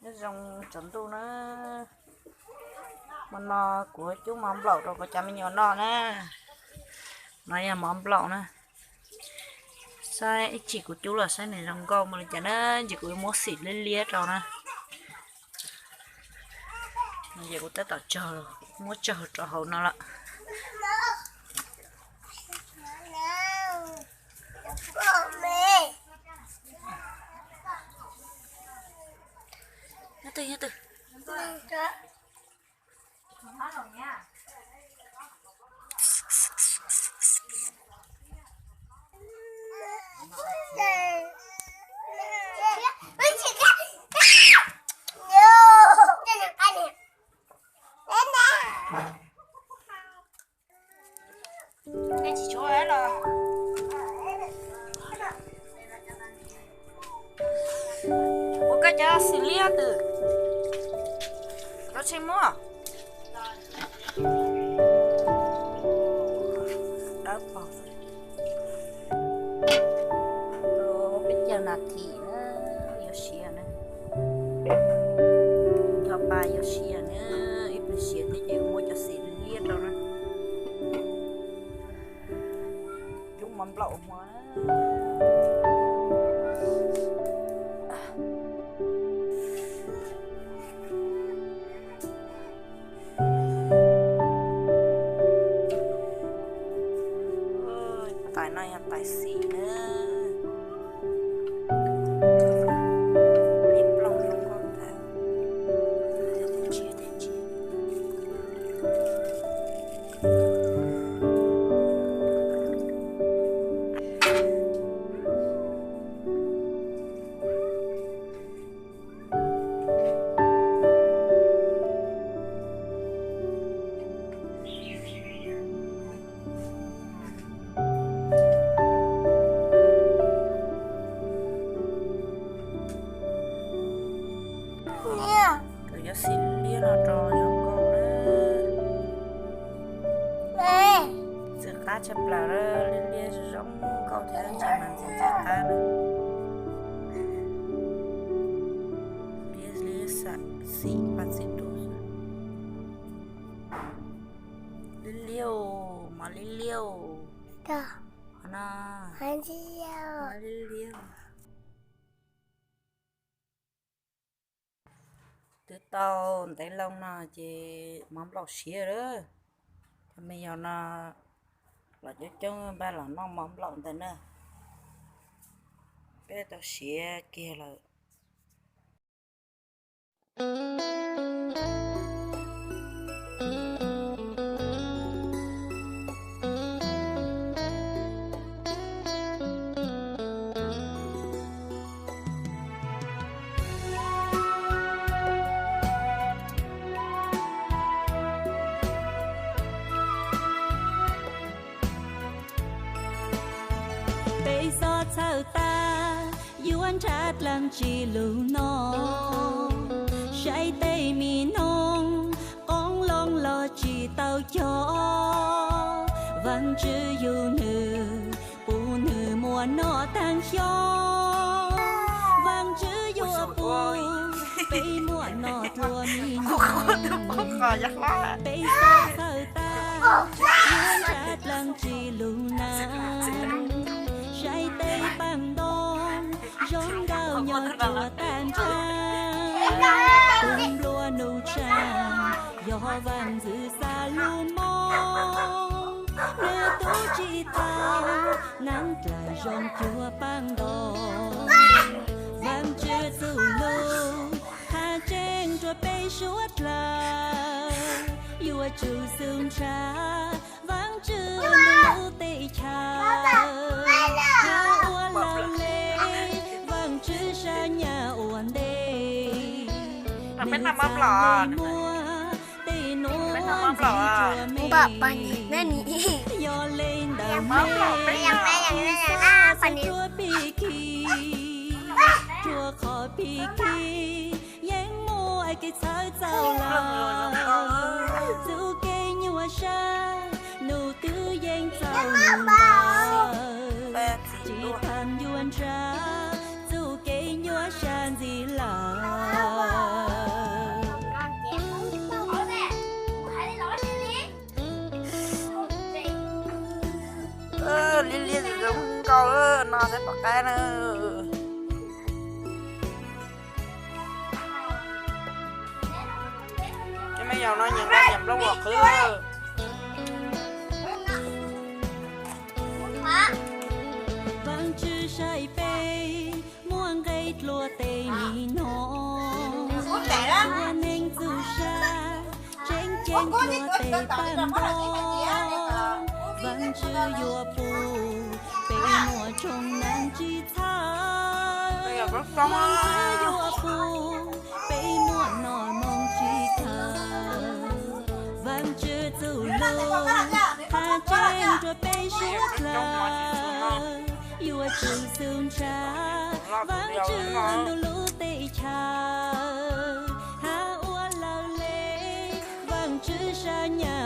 Nyob zoo tsaus ntuj na. Hmo no kuv cub mov nplaum rau kuv cov me nyuam noj na. No yog mov nplaum na. Saib ib chim kuv cub los saib nws zoo nkauj mus li cas na, ces kuv muab xim liab liab rau na. Ces kuv tab tom muab tsaug rau hauv no lawm. Nyob twg, nyob twg. Ua koj cov xim liab twg, cov tsheej muab. Dawb paug. Peb caug nas this na, yuav siav na. Nrho pa yuav siav na, ib pliag siav thiab ces muab cov xim liab rau na. Cub mov nplaum hmo na. Tais no yog tais xim na. Ib ploog zoo nkauj tag. Kawm cov xim liab no rau zoo nkauj na. Ntxim qab tshaj plaws, liab liab zoo nkauj thiab ntsis mas ntxim ntxim qab na. Liab liab xim pas txim dua. Liab liab, mov liab liab no. Liab liab. Twb tau ntev loo no ces mov nplaum siav lawm. Cov me nyuam no los coob coob npaj los noj mov nplaum ntawd na. Peb tau siav kiag lawm. Peb xob txhawb tag yuav nrhav dlaag tsi lug no, saib tej mi noog qoob loo los tsis tau cog. Vaajtswv yug nwg pub nwg muaj noj taag xyoo, Vaajtswv yuav pub peb muaj noj dlua mi noog. Peb xob txhawb tag yuav nrhav dlaag tsi lug naag, saib tej paaj ntoo zoo nkauj nyob rua taag nraag. Tug nplua nuj tshaav yog Vaajtswv xa lug moog, nwg tub tsi tau naav dlaim zoo cuag paaj ntoo. Vaajtswv txuj lug hav tseeb rua peb suav dlawg, yuav tsum xub ntshaw Vaajtswv nwg lub teb chaws, has ua laug le Vaajtswv sab nyaj ua ntej. Nwg xa le muab tej nuav ntxiv rua mej. Yog le ntawd mej xob txhawb rua pig kig, rua qhov pig kig yeej muaj kev txhawb txaus lawm. Txuj kev nyuaj sab nub twb yeej txaus lawm, tsi taag yuav nrhav txuj kev nyuaj sab ntxiv lawm. Tom qab na. Cov me nyuam no nyiam nqa nyiam nplooj los qhwv. Vaajtswv saib peb muaj nqe dlua tes li no, ua neeg txuj sa tseeb ceeb dlua tes paj npo. Vaajtswv yuav pub peb muaj tsoom neeg tsis txhaw, Vaajtswv yuav pub peb muaj noj moog tsis kawg. Vaajtswv txuj lug qha tseeb rua peb suav dlawg, yuav tsum xub ntsha Vaajtswv ntuj lub teb chaws, hab ua lawv le Vaajtswv sab nyab.